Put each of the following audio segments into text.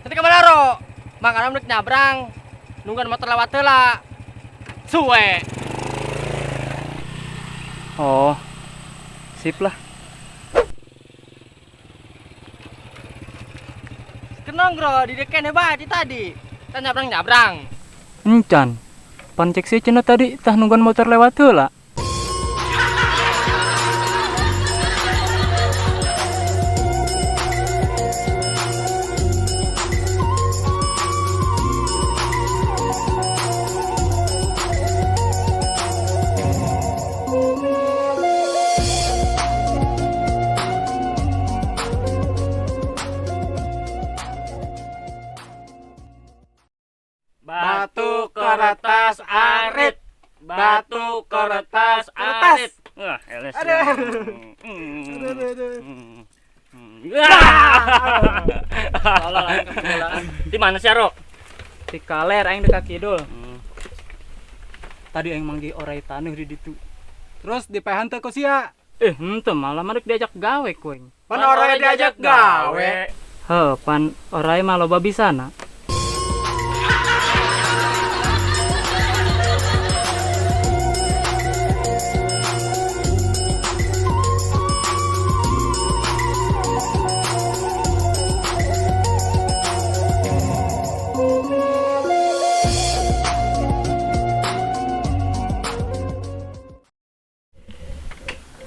Tadi kemana ro? Mang Aram rek nyabrang. Nungguan motor lewat heula. Suwe. Oh. Sip lah. Kenong bro, di deken hebat di tadi. Kita nyabrang-nyabrang. Encan. Pan cek sih cenah tadi tah nungguan motor lewat heula. Batu kertas arit. Batu kertas arit. Wah, eles. Aduh. Di mana sih, Ro? Di kaler aing dekat kidul. Tadi aing manggih orai taneuh di ditu. Terus dipehan teu ku sia? Henteu malah marek diajak gawe ku aing. Pan orai diajak gawe. Heuh, pan orai mah loba bisana.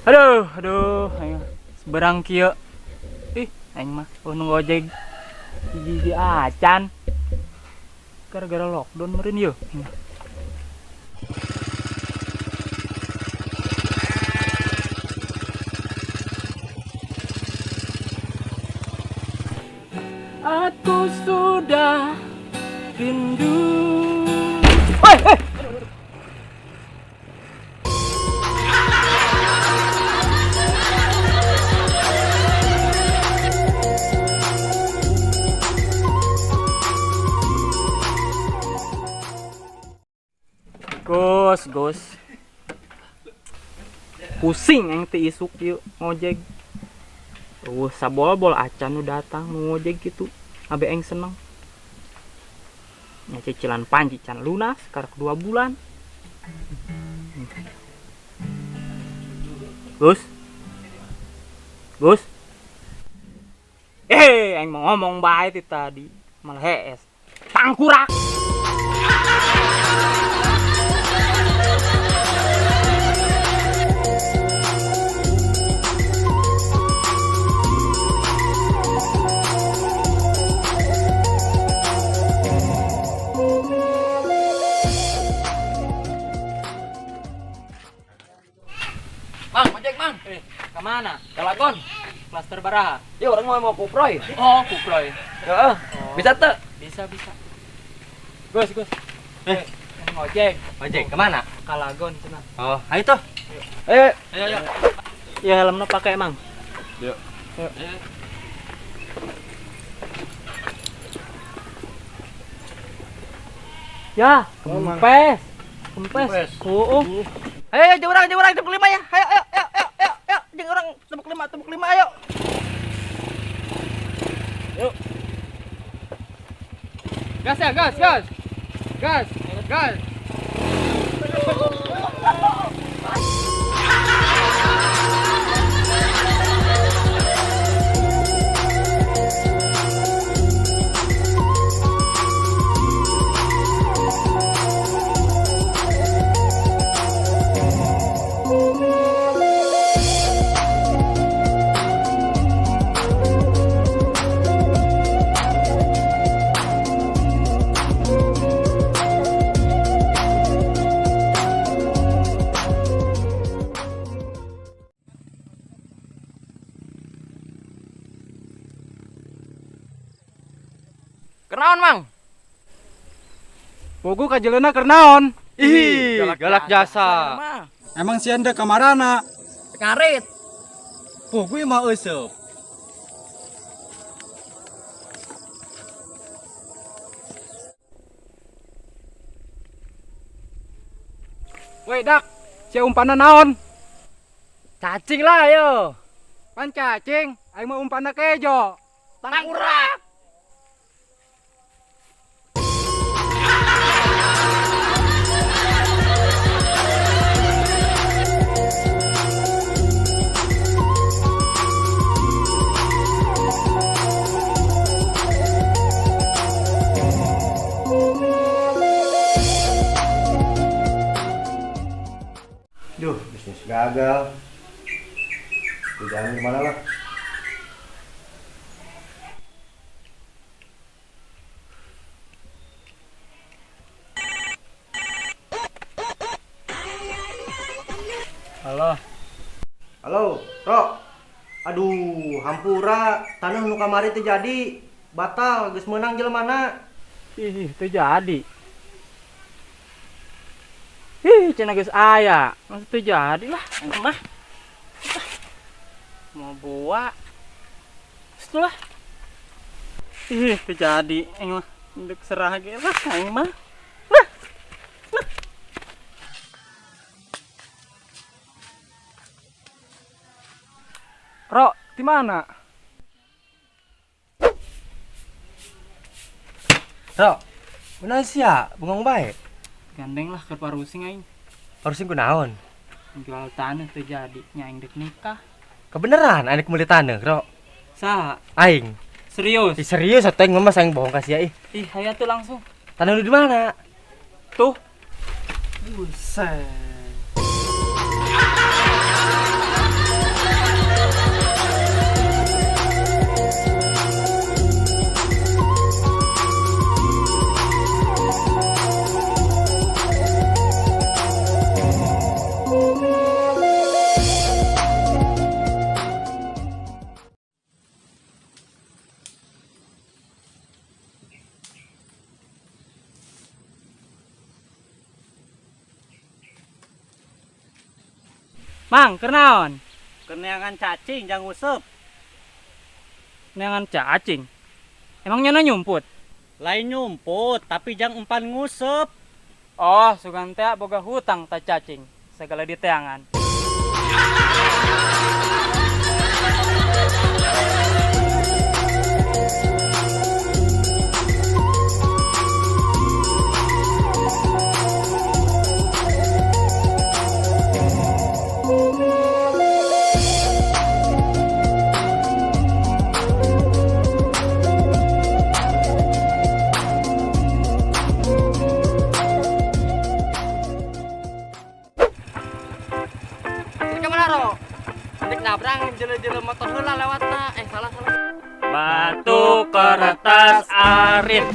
Aduh, aduh, aing seberang kieu. Ih, aing mah nu ngojek hiji-hiji acan. Gara-gara lockdown meureun yeuh. Aku sudah rindu. Hei, hei. Gus, Gus. Pusing yang ti isuk yuk ngojek. Sabol-bol acan nu datang nu ngojek gitu. Abe aing seneng. Nya cicilan panji can lunas karek 2 bulan. Gus. Gus. Aing mau ngomong bae ti tadi, malah hees. Tangkurak. Mang, ojek mang. Kemana? Ke Lagon. Klaster Baraha. Ya orang mau kuproy. Oh, kuproy. Heeh. Oh. Bisa tuh? Bisa, bisa. Gus, Gus. Ngojek. Ojek kemana? Ke Lagon cenah. Oh, ayo tuh. Ayo. Ayo, ayo. Ya helmnya pakai, Mang. Yuk. Yuk. Ya, kempes. Kempes. Oh. Ayo, ayo, jeung urang tepuk 5 ya. Ayo, ayo, ayo, ayo, ayo, ayo, jeung urang tepuk 5, ayo. Yuk. Gas ya, gas, gas. Gas, gas. Kenaon, Mang? Pugu kajeleuna keur naon? Ih, galak jasa. Emang sieun deuk kamarana? Ngarit. Pugu mah euseup. Woi, Dak, sia umpanna naon? Cacing lah yo. Pan cacing, aing mah umpanna kejo. Tangkurak. Gagal. Di jalan gimana lah? Halo. Halo, Ro. Aduh, hampura tanah nu kamari teu jadi. Batal, geus meunang jelemana. Ih, teu jadi. Ih, cenah geus aya. Maksud teu jadi lah, aing mah. Mau bawa. Setelah. Ih, teu jadi aing mah. Ndek serah ge lah aing mah. Ro, di mana? Ro, bener sia, bengong bae. Gandeng lah keur parusing aing. Parusing kunaon? Jual tanah teu jadi, nya aing dek nikah. Kebeneran aing meuli tanah, Ro. Saha? Aing. Serius? Ih, serius atuh aing mah aing bohong ka sia ih. Ih, hayu atuh langsung. Tanah lu di mana? Tuh. Buset. Mang, kenaon? Keneangan cacing jang usep. Neangan cacing? Emang nyana nyumput? Lain nyumput, tapi jang umpan ngusep. Oh, sugan teh boga hutang ta cacing. Segala diteangan. Nabrang jele-jele motor heula lewatna. Salah salah. Batu kertas arit.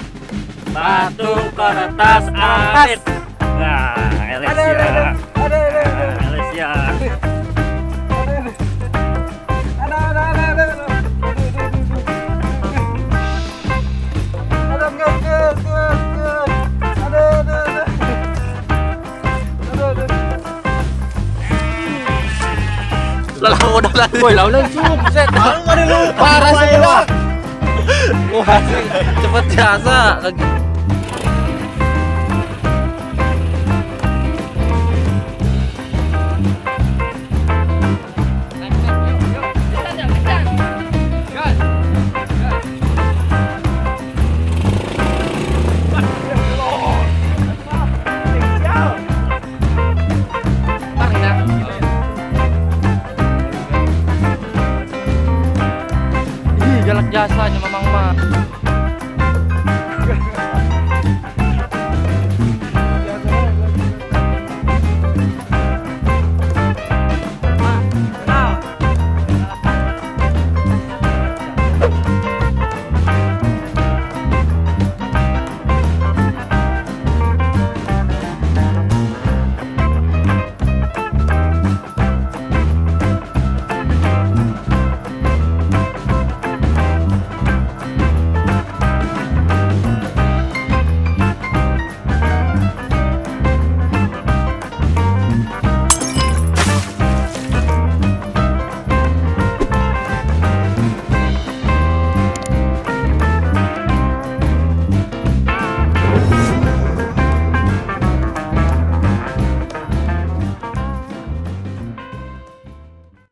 Batu kertas arit. Nah, Elesia. Elesia. Woi, lawan buset. Parah sih. Wah, cepet jasa.